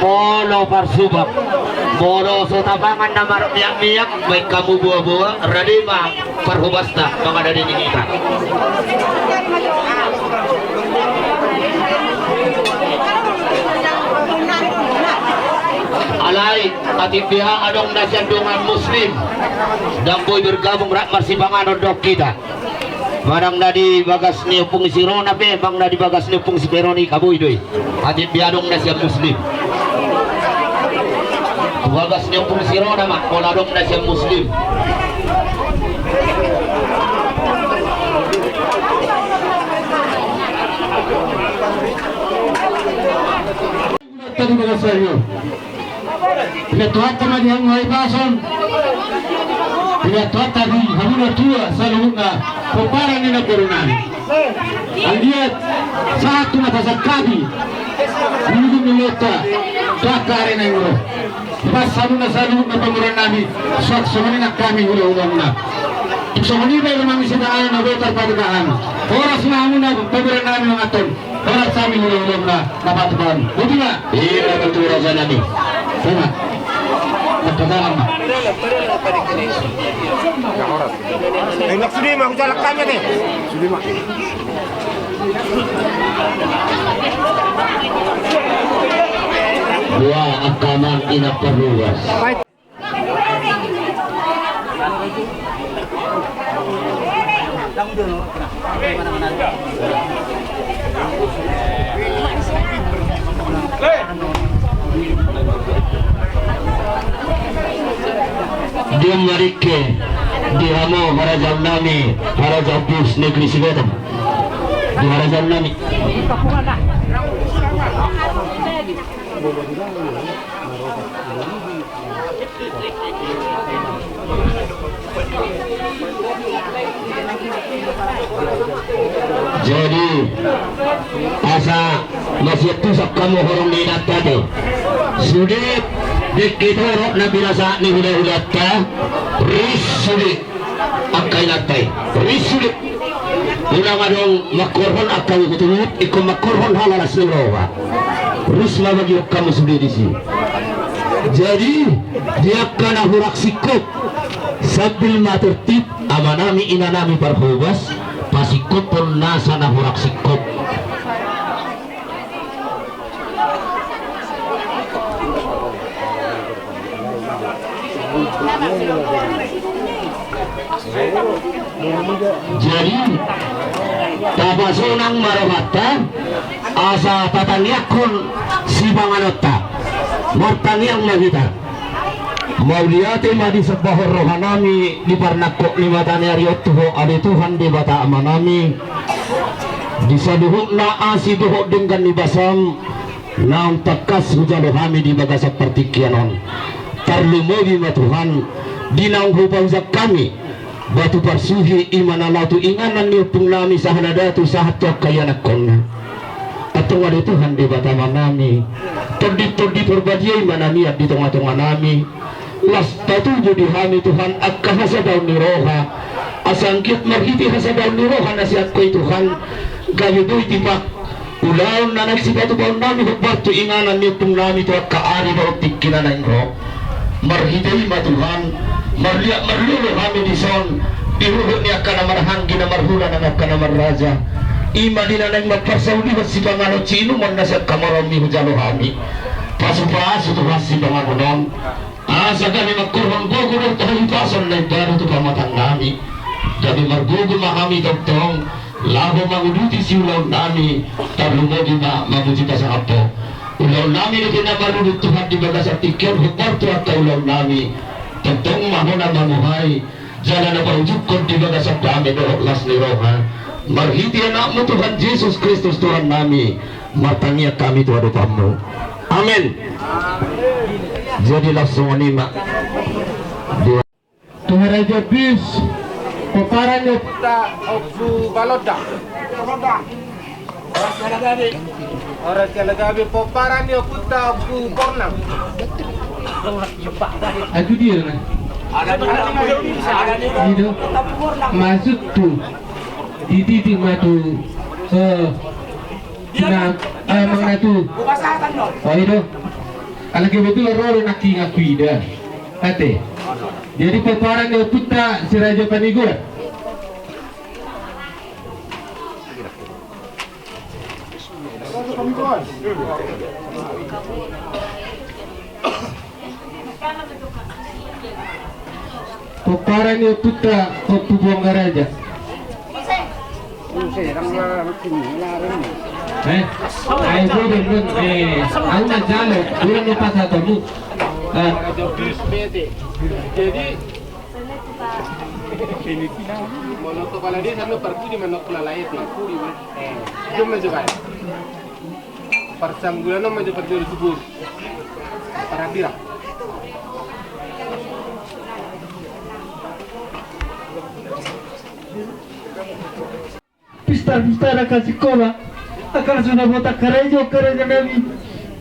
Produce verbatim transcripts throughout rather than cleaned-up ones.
Molo parsubang, molo so tapangan na marmiak-miak, baen hamu boa-boa, rade ma parhobasta mangadadi di hita. Alai, atik dia adong na sian dongan Muslim, ndang boi bergabung rap marsipanganon dohot hita. Manang na di bagas ni Ompung Sirona pe, manang na di bagas ni Ompung Siperoni, taboi do i. Atik dia adong na sian Muslim. Tu bagas ni Ompung Sirona ma, molo adong na sian Muslim. Tadi bagas sayo. Pinatuat sama di hang wai pason. Pinatuat tadi, hamuna tua, saluhutna, pomparan ni na boru nami. Anggiat sahat tu na pasangkapi. Bulu ni lota, dakka are na ingro. Pas hamuna saluhutna pamoruan nami, suak songon i nang hami hula-hulamuna. Songon i baen ma misi tangan na botar patukahan. Horas ma hamuna pamoruan nami manganhon. Horas hami hula-hulamuna na patupaon. Boti ma. Ima tutu raja nami. Ima. Patupaon ma. Enak sudah ma, aku jalan kanya deh. Sudah ma. Dua angka amang inang parhobas. Dia marike di hamu harajaon nami, harajaon Pus Negeri Sibetan. Di harajaon nami. Jadi asa masian tu sangkamu horong ni inanta te. Sude dengke torop na binasahat ni hula-hulanta. Ris sude. Angka inanta i, ris sude. Unang adong mangkorhon angka uhut-uhut, ingkon mangkorhon halalas ni roha. Ris ma bagi hamu sude disi. Jadi di angka na hurang singkop, sambil ma tertib amanami inanami parhobas, pasingkophon nasa na hurang singkop. Jadi tapasonang ma rohanta asa tatangianghon sipanganonta. Martangiang ma hita. Mauliate ma disambahon rohanami di parnangkok ni mata ni ari on tu Ho ale Tuhan Debata amanami. Di saluhutna asi dohot denggan ni basam naung tangkas hujalo hami di bagasan partingkian on. Tarlumobi ma Tuhan di naung hupahuja hami batu parsuhi, i ma na laho tu inganan ni ompungnami sahala datu sahat tu angka ianakhonna. Antong ale Tuhan Debata amanami, Tondi-tondi Parbadia i ma na mian di tonga-tonganami. Las patuju di hami Tuhan angka hasadaon ni roha, asa anggiat marhite hasadaon ni roha na sian Ho i Tuhan, gabe boi tipak ulaon na naeng sipatupaonnami hombar tu inganan ni ompungnami tu angka ari dohot tingki na naeng ro. Marhite i ma Tuhan, marliat marlolo hami dison di huhut ni angka na marhahaanggi, na marhula nang angka na marraja. I ma di na naeng mamparsaulihon sipanganon siinumon na sian hamoraonmi hujalo hami. Pasu-pasu Tuhan sipanganon on. Asa gabe mangkorhon gogo dohot hahipason na imbaru tu pamatangnami. Gabe margogo ma hami tongtong laho manguduti siulaonnami. Tarlumobi ma mamuji pasangap Ho. Ulaonnami dope na marudut Tuhan di bagasan tingki on hombar tu angka ulaonnami. Tongtong ma Ho na mamuhai jala na paujunghon di bagasan dame dohot las ni roha. Marhite AnakMu Tuhan Jesus Kristus Tuhannami, martangiang hami tu adopanMu. Amen. Jadi laos songon i ma. Tu harajaon bis, pomparan ni ompunta Ompu Balondang. Horas jala gabe, pomparan ni ompunta Ompu Bornang. Aduh dia na. I do, maksudhu, di titik ma tu, eh, na, eh, manang na tu. Oh, i do. Alai kebetulan ro do nangkin aku ida. Ate. Jadi pomparan ni ompunta si Raja Paniguan. Pomparan ni ompunta Ompu Buang Garaja. Eh, ayo, gue demen, eh, aku nggak jalo, gue udah lupa satu mu. Ah. Jadi, molo tu kepala desa, anu, parpudi manok lalae, parpudi, eh, jom maju, kan? Parsanggulan maju, parjolo subur. Parabira. Pista-pista na kasikola, angka na so na botang karejo, karejo nami.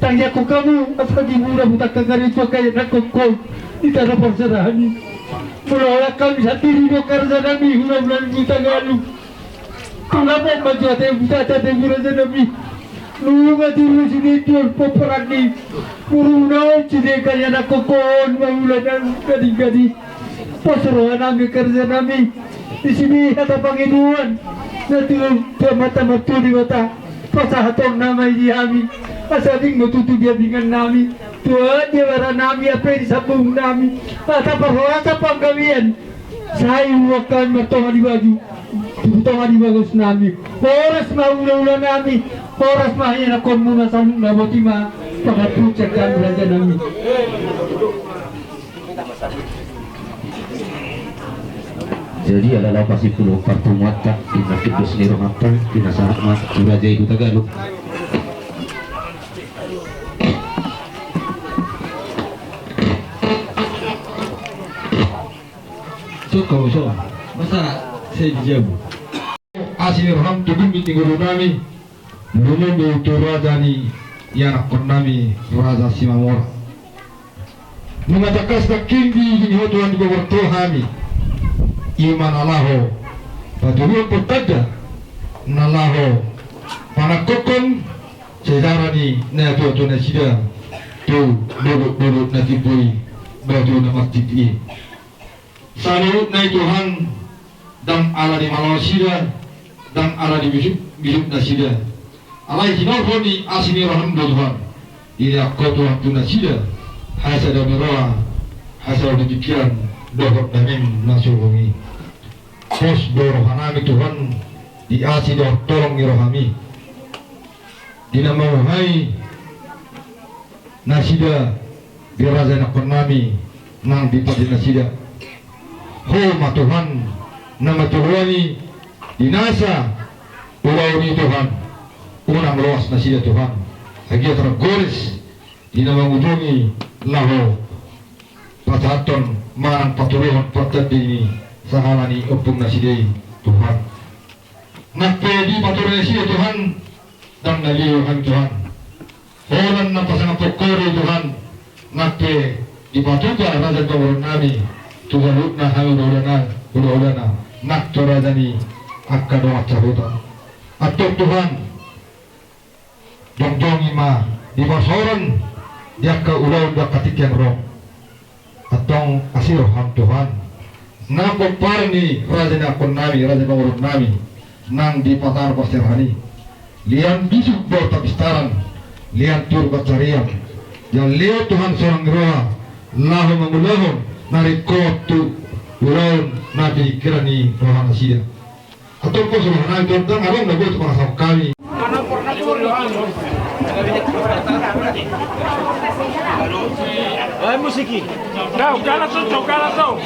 Tangiangkon hamu, asa di muna botang karejo, kayak nangkon kau di tano parserahan i. Mula olat hami sandiri do karejo nami, hula-hula ni Hutagalu. Tulak ma jo ate buta, ate buta, raja nami. Nunga tiru sude tuan pomparan i. Muruna on sude, kayak nangkon kau on, mangula nang gadi-gadi. Pos roha nami, karejo nami. Di sude hata pangidoan na tu Amanta Martua Debata, pasahaton nama i di hami. Asa ding ma tutu di ambingan nami, tuat di abara nami, ampe di sambung nami. Asa parhorasan panggabean. Sai uang hami martonga di baju, tonga di bagas nami. Horas ma hula-hula nami. Horas ma ianakhonmuna saluhutna, boti ma pangampusan hami, raja nami. Jadi ala laho masimpul parpunguanta, di nangkin dos ni rohanta, di na sahat ma tu raja i Hutagalu. Sokko so masa sai di jabu. Asi ni roham tu gumit ni ngolu nami, lumobi tu raja ni ianakhon nami, Raja Simamora. Nunga tangkas nangkin di, di ho Tuhan di goar tu hami. I ma na laho patuduhon portanda, na laho panangkokhon sejarah ni natua-tua nasida tu dolok-dolok na timbo i, batu na martingki i. Saluhutna i Tuhan, ndang ala ni malo nasida, ndang ala ni bisuk, bisuk nasida. Alai hinorhon ni asi ni roham do Tuhan. Dilean Ho Tuhan tu nasida hasadaon ni roha, hasadaon ni pikiran, dohot dame na so hami. Pos do roha nami Tuhan, di asi dohot holong ni rohami. Di na manguhai nasida di raja ianakhon nami nang di pande nasida. Ho ma Tuhan na matoruan i di nasa ulaon i Tuhan. Unang loas nasida Tuhan, anggiat ro gores di na mangujungi laho pasahathon manang patuduhon portanda i sahala ni ompung nasida i Tuhan. Nang pe dipatudu nasida Tuhan, ndang na lio hami Tuhan. Holan na pasangaphon Ho do i Tuhan, nang pe dipatupa raja ni pamoruon nami tu saluhutna hami hula-hulana, hula-hulana, nang tu raja ni angka dongan sahuta. Antong Tuhan, jongjongi ma di parsaoran, di angka ulaon, di angka tingki na ro. Antong asi roham Tuhan, na pomparan ni raja ianakhon nami, raja pamoruon nami, nang di pataran parserahan i. Lean bisuk boru tapistaran, lean toru pansarian. Jala lean Tuhan sonang ni roha laho mangulahon na ringkot tu ulaon na piningkiran ni roha nasida. Antong pos roha nami Tuhan, ndang adong na boi tu pangasahon hami. Ai musik i. Dau, galas on, galas on.